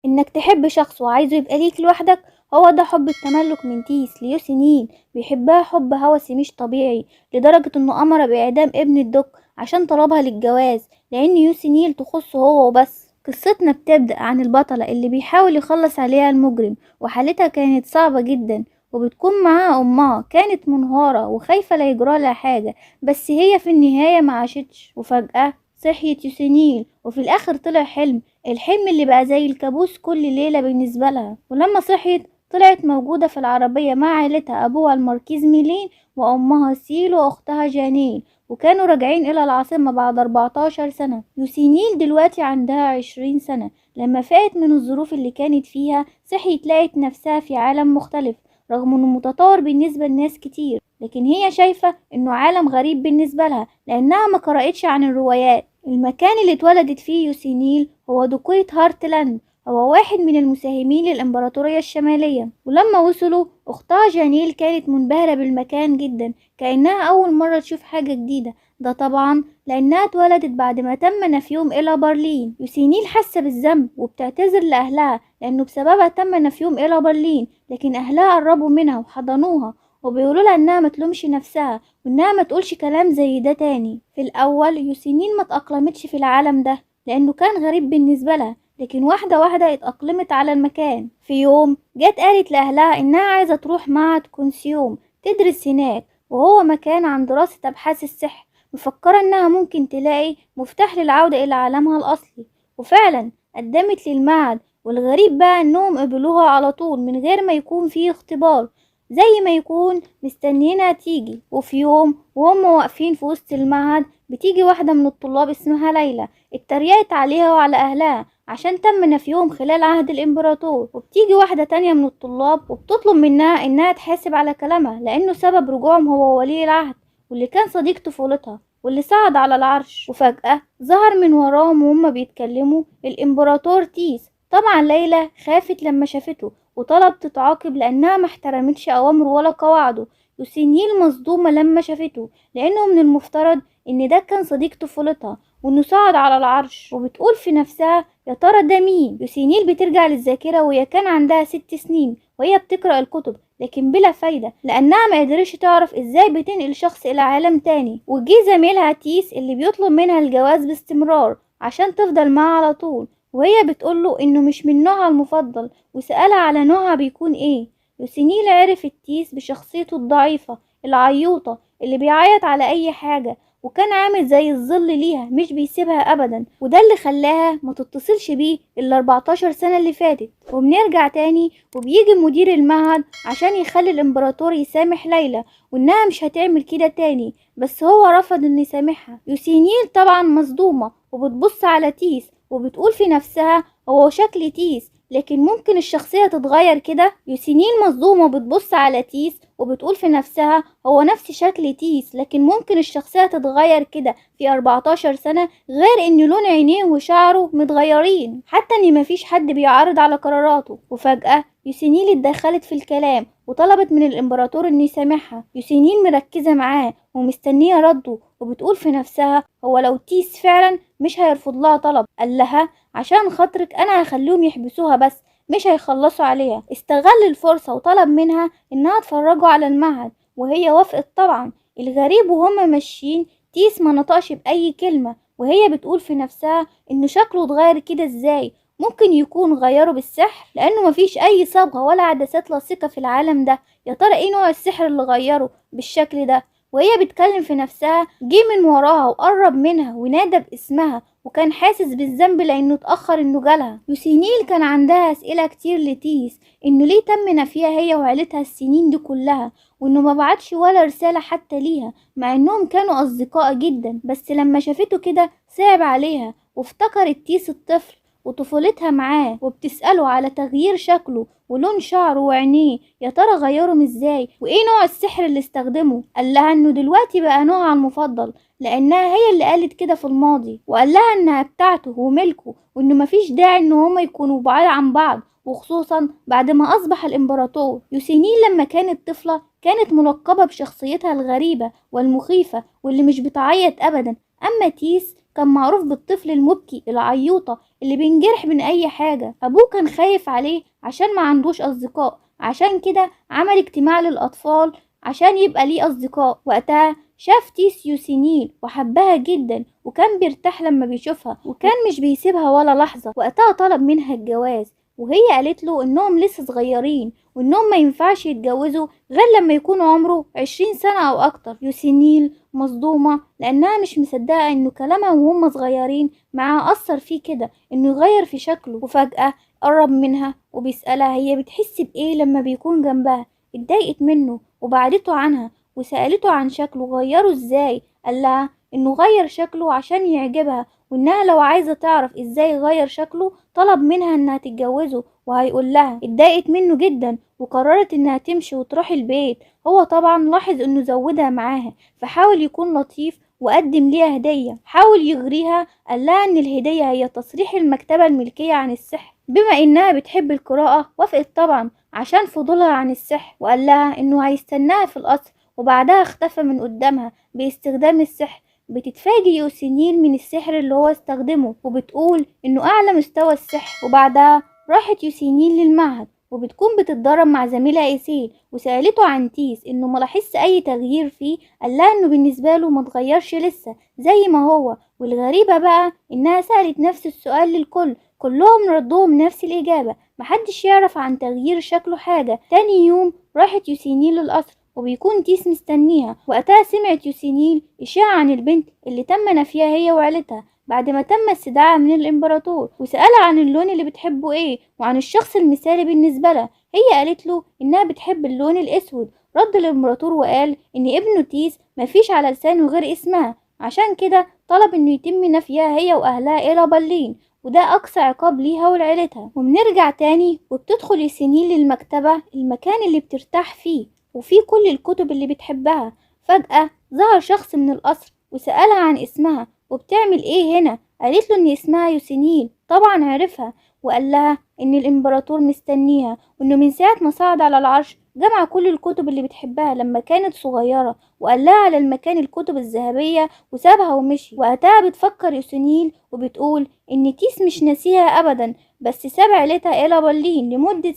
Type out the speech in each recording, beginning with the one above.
إنك تحب شخص وعايزه يبقى ليك لوحدك، هو ده حب التملك من تيس ليوسينيل. بيحبها حب هوسي مش طبيعي، لدرجة إنه أمر بإعدام ابن الدك عشان طلبها للجواز، لأن يوسينيل تخصه هو وبس. قصتنا بتبدأ عن البطلة اللي بيحاول يخلص عليها المجرم، وحالتها كانت صعبة جدا، وبتكون معاها أمها كانت منهارة وخايفة لا يجرالها حاجة، بس هي في النهاية ما عاشتش. وفجأة صحيت يوسينيل، وفي الآخر طلع حلم، الحلم اللي بقى زي الكابوس كل ليلة بالنسبة لها. ولما صحيت طلعت موجودة في العربية مع عائلتها، أبوها الماركيز ميلين وأمها سيل وأختها جانيل، وكانوا راجعين إلى العاصمة بعد 14 سنة. يوسينيل دلوقتي عندها 20 سنة. لما فاقت من الظروف اللي كانت فيها صحيت لقت نفسها في عالم مختلف، رغم انه متطور بالنسبة لناس كتير، لكن هي شايفة انه عالم غريب بالنسبة لها لانها ما قرأتش عن الروايات. المكان اللي اتولدت فيه يوسينيل هو دوقية هارتلاند، هو واحد من المساهمين للإمبراطورية الشمالية. ولما وصلوا أختها جانيل كانت منبهرة بالمكان جدا، كأنها أول مرة تشوف حاجة جديدة، ده طبعا لأنها اتولدت بعد ما تم نفيهم إلى برلين. يوسينيل حاسة بالذنب وبتعتذر لأهلها لأنه بسببها تم نفيهم إلى برلين، لكن أهلها قربوا منها وحضنوها وبيقولوا لها انها ما تلومش نفسها وانها ما تقولش كلام زي ده تاني. في الاول يوسينيل ما تأقلمتش في العالم ده لانه كان غريب بالنسبة لها، لكن واحدة واحدة اتأقلمت على المكان. في يوم جت قالت لأهلها انها عايزة تروح معهد كونسيوم تدرس هناك، وهو مكان عن دراسة أبحاث السحر، مفكرة انها ممكن تلاقي مفتاح للعودة الى عالمها الأصلي. وفعلا قدمت للمعهد، والغريب بقى انهم قبلوها على طول من غير ما يكون فيه اختبار، زي ما يكون مستنيينها تيجي. وفي يوم وهم واقفين في وسط المعهد بتيجي واحدة من الطلاب اسمها ليلى، اتريقت عليها وعلى أهلها عشان تم نفيهم خلال عهد الإمبراطور. وبتيجي واحدة تانية من الطلاب وبتطلب منها إنها تحاسب على كلامها، لأنه سبب رجوعهم هو ولي العهد واللي كان صديق طفولتها واللي صعد على العرش. وفجأة ظهر من وراهم وهم بيتكلموا الإمبراطور تيس. طبعا ليلى خافت لما شافته وطلبت تتعاقب لأنها ما احترمتش أوامره ولا قواعده. يوسينيل مصدومة لما شافته، لأنه من المفترض إن ده كان صديق طفولتها وإنه صعد على العرش، وبتقول في نفسها يا ترى ده مين؟ يوسينيل بترجع للذاكرة وهي كان عندها 6 سنين وهي بتقرأ الكتب، لكن بلا فايدة لأنها ما قدرتش تعرف إزاي بتنقل شخص إلى عالم تاني. وجي زميلها تيس اللي بيطلب منها الجواز باستمرار عشان تفضل معاه على طول، وهي بتقوله إنه مش من نوعها المفضل، وسألها على نوعها بيكون إيه. يوسينيل عرف تيس بشخصيته الضعيفة العيوطة اللي بيعيط على أي حاجة، وكان عامل زي الظل ليها مش بيسيبها أبدا، وده اللي خلاها ما تتصلش بيه إلا 14 سنة اللي فاتت. وبنرجع تاني وبيجي مدير المعهد عشان يخلي الإمبراطور يسامح ليلى وإنها مش هتعمل كده تاني، بس هو رفض إنه يسامحها. يوسينيل طبعا مصدومة وبتبص على تيس وبتقول في نفسها هو شكل تيس، لكن ممكن الشخصية تتغير كده. يوسينيل مصدومة وبتبص على تيس وبتقول في نفسها هو نفس شكل تيس، لكن ممكن الشخصية تتغير كده في 14 سنة، غير ان لون عينيه وشعره متغيرين، حتى ان مفيش حد بيعارض على قراراته. وفجأة يوسينيل اتدخلت في الكلام وطلبت من الامبراطور انه يسامحها. يوسينيل مركزة معاه ومستنية رده، وبتقول في نفسها هو لو تيس فعلا مش هيرفض لها طلب. قال لها عشان خاطرك انا هخليهم يحبسوها بس مش هيخلصوا عليها. استغل الفرصة وطلب منها انها تفرجوا على المعهد، وهي وافقت طبعا. الغريب وهما ماشيين تيس ما نطقش بأي كلمة، وهي بتقول في نفسها انه شكله اتغير كده ازاي، ممكن يكون غيره بالسحر لانه مفيش اي صبغة ولا عدسات لاصقة في العالم ده، يا ترى ايه نوع السحر اللي غيره بالشكل ده؟ وهي بتكلم في نفسها جه من وراها وقرب منها ونادى باسمها، وكان حاسس بالذنب لانه اتأخر انه جالها. يوسينيل كان عندها اسئلة كتير لتيس، انه ليه تم نفيها هي وعيلتها السنين دي كلها، وانه ما بعتش ولا رسالة حتى ليها مع انهم كانوا اصدقاء جدا، بس لما شافته كده صعب عليها وافتكرت تيس الطفل وطفولتها معاه، وبتسأله على تغيير شكله ولون شعره وعينيه، يا ترى غيرهم ازاي وايه نوع السحر اللي استخدمه. قال لها انه دلوقتي بقى نوعها المفضل لانها هي اللي قالت كده في الماضي، وقال لها انها بتاعته وملكه، وانه مفيش داعي ان هما يكونوا بعاد عن بعض، وخصوصا بعد ما اصبح الامبراطور. يوسينيل لما كانت طفلة كانت ملقبة بشخصيتها الغريبة والمخيفة واللي مش بتعيط ابدا، اما تيس كان معروف بالطفل المبكي العيوطة اللي بينجرح من اي حاجة. ابوه كان خايف عليه عشان ما عندوش اصدقاء، عشان كده عمل اجتماع للاطفال عشان يبقى ليه اصدقاء. وقتها شاف تيس يوسينيل وحبها جدا، وكان بيرتاح لما بيشوفها، وكان مش بيسيبها ولا لحظة. وقتها طلب منها الجواز، وهي قالت له انهم لسه صغيرين وانهم ما ينفعش يتجوزوا غير لما يكونوا عمره 20 سنة او اكتر. يوسينيل مصدومة لانها مش مصدقة انه كلامها وهم صغيرين معاه اثر فيه كده، انه يغير في شكله. وفجأة قرب منها وبيسألها هي بتحس بايه لما بيكون جنبها. اتضايقت منه وبعدته عنها وسألته عن شكله غيره ازاي. قال لها انه غير شكله عشان يعجبها، وانها لو عايزة تعرف ازاي غير شكله طلب منها انها تتجوزه وهيقول لها. اتضايقت منه جدا وقررت انها تمشي وتروح البيت. هو طبعا لاحظ انه زودها معاها، فحاول يكون لطيف وقدم ليها هدية، حاول يغريها. قال لها ان الهدية هي تصريح المكتبة الملكية عن السحر، بما انها بتحب القراءة وافقت طبعا عشان فضولها عن السحر. وقال لها انه هيستناها في القصر، وبعدها اختفى من قدامها باستخدام السحر. بتتفاجئ يوسينيل من السحر اللي هو استخدمه، وبتقول انه اعلى مستوى السحر. وبعدها راحت يوسينيل للمعهد، وبتكون بتتدرب مع زميلها ايسيل، وسألته عن تيس انه ما لاحظش اي تغيير فيه. قال لها انه بالنسبه له ما اتغيرش لسه زي ما هو. والغريبه بقى انها سألت نفس السؤال للكل، كلهم ردوهم نفس الاجابه، محدش يعرف عن تغيير شكله حاجه. تاني يوم راحت يوسينيل للقصر، وبيكون تيس مستنيها. وقتها سمعت يوسينيل إشاعة عن البنت اللي تم نفيها هي وعيلتها بعد ما تم استدعاءها من الإمبراطور، وسألها عن اللون اللي بتحبه ايه وعن الشخص المثالي بالنسبة لها. هي قالت له إنها بتحب اللون الأسود. رد الإمبراطور وقال إن ابنه تيس مفيش على لسانه غير اسمها، عشان كده طلب إنه يتم نفيها هي وأهلها إلى برلين، وده أقصى عقاب ليها ولعيلتها. وبنرجع تاني وبتدخل يوسينيل للمكتبة، المكان اللي بترتاح فيه وفيه كل الكتب اللي بتحبها. فجأة ظهر شخص من القصر وسألها عن اسمها وبتعمل ايه هنا. قالت له ان اسمها يوسينيل، طبعا عرفها، وقال لها ان الامبراطور مستنيها، وانه من ساعة ما صعد على العرش جمع كل الكتب اللي بتحبها لما كانت صغيرة، وقال لها على المكان الكتب الذهبية وسابها ومشي. وقتها بتفكر يوسينيل وبتقول ان تيس مش ناسيها ابدا، بس ساب عيلتها الى برلين لمدة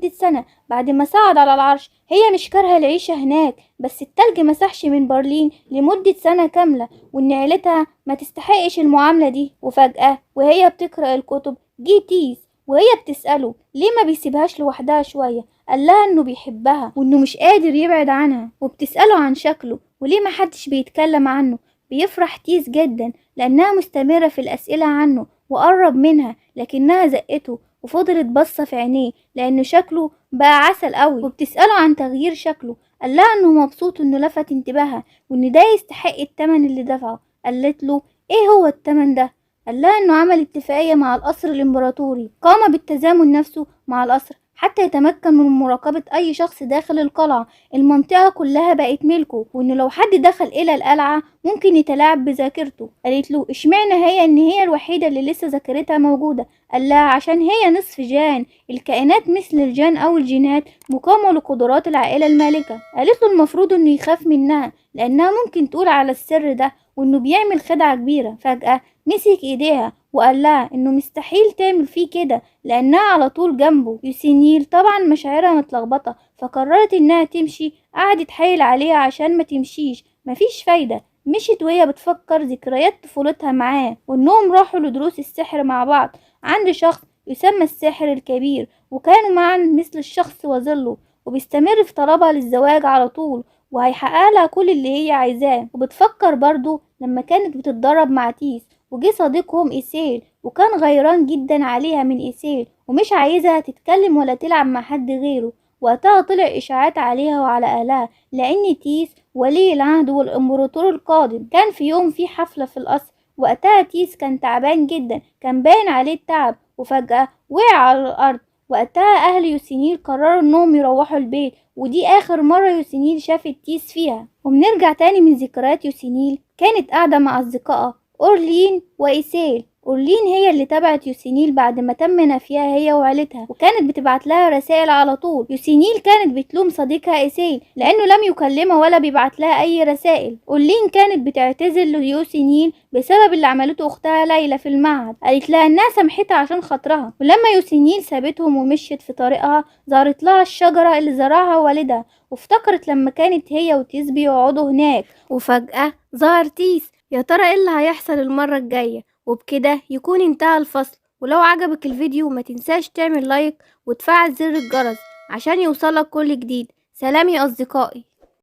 سنة، بعد ما صعد على العرش. هي مش كارهة العيشة هناك، بس التلج مسحش من برلين لمدة سنة كاملة، وان عيلتها ما تستحقش المعاملة دي. وفجأة وهي بتقرأ الكتب جه تيس، وهي بتسأله ليه ما بيسيبهاش لوحدها شوية. قال لها انه بيحبها وانه مش قادر يبعد عنها، وبتسأله عن شكله وليه ما حدش بيتكلم عنه. بيفرح تيس جدا لانها مستمرة في الاسئلة عنه، وقرب منها لكنها زقته وفضلت بصة في عينيه لانه شكله بقى عسل قوي. وبتسأله عن تغيير شكله، قال لها انه مبسوط انه لفت انتباهها وان ده يستحق التمن اللي دفعه. قالت له ايه هو التمن ده؟ قال لها انه عمل اتفاقية مع القصر الامبراطوري، قام بالتزامن نفسه مع القصر حتى يتمكن من مراقبة اي شخص داخل القلعة. المنطقة كلها بقت ملكه، وانه لو حد دخل الى القلعة ممكن يتلاعب بذاكرته. قالت له اشمعنى هي، ان هي الوحيدة اللي لسه ذاكرتها موجودة؟ قال لها عشان هي نصف جان، الكائنات مثل الجان او الجينات مقاومة لقدرات العائلة المالكة. قالت له المفروض انه يخاف منها لانها ممكن تقول على السر ده وانه بيعمل خدعة كبيرة. فجأة مسك ايديها وقال لها انه مستحيل تعمل فيه كده لانها على طول جنبه. يوسينيل طبعا مشاعرها متلخبطة، فقررت انها تمشي. قعدت تحايل عليها عشان ما تمشيش، مفيش فايدة. مشيت وهي بتفكر ذكريات طفولتها معاه، وانهم راحوا لدروس السحر مع بعض عند شخص يسمى الساحر الكبير، وكانوا معا مثل الشخص وظله، وبيستمر في طلبها للزواج على طول وهيحقق لها كل اللي هي عايزاه. وبتفكر برضو لما كانت بتتدرب مع تيس، وجه صديقهم إيسيل، وكان غيران جدا عليها من إيسيل ومش عايزها تتكلم ولا تلعب مع حد غيره. وقتها طلع إشاعات عليها وعلى أهلها لأن تيس ولي العهد والإمبراطور القادم. كان في يوم في حفلة في القصر، وقتها تيس كان تعبان جدا، كان باين عليه التعب، وفجأة وقع على الأرض. وقتها أهل يوسينيل قرروا إنهم يروحوا البيت، ودي آخر مرة يوسينيل شافت تيس فيها. وبنرجع تاني من ذكريات يوسينيل، كانت قاعدة مع أصدقائها أورلين وإيسيل. أورلين هي اللي تبعت يوسينيل بعد ما تم نفيها هي وعيلتها، وكانت بتبعت لها رسائل على طول. يوسينيل كانت بتلوم صديقها إيسيل لأنه لم يكلمها ولا بيبعت لها أي رسائل. أورلين كانت بتعتذر ليوسينيل بسبب اللي عملته أختها ليلى في المعهد، قالت لها إنها سامحتها عشان خاطرها. ولما يوسينيل سابتهم ومشيت في طريقها ظهرت لها الشجرة اللي زرعها والدها، وافتكرت لما كانت هي وتيس بيقعدوا هناك، وفجأة ظهر تيس. يا ترى ايه اللي هيحصل المرة الجاية؟ وبكده يكون انتهى الفصل. ولو عجبك الفيديو ما تنساش تعمل لايك وتفعل زر الجرس عشان يوصلك كل جديد. سلام يا أصدقائي.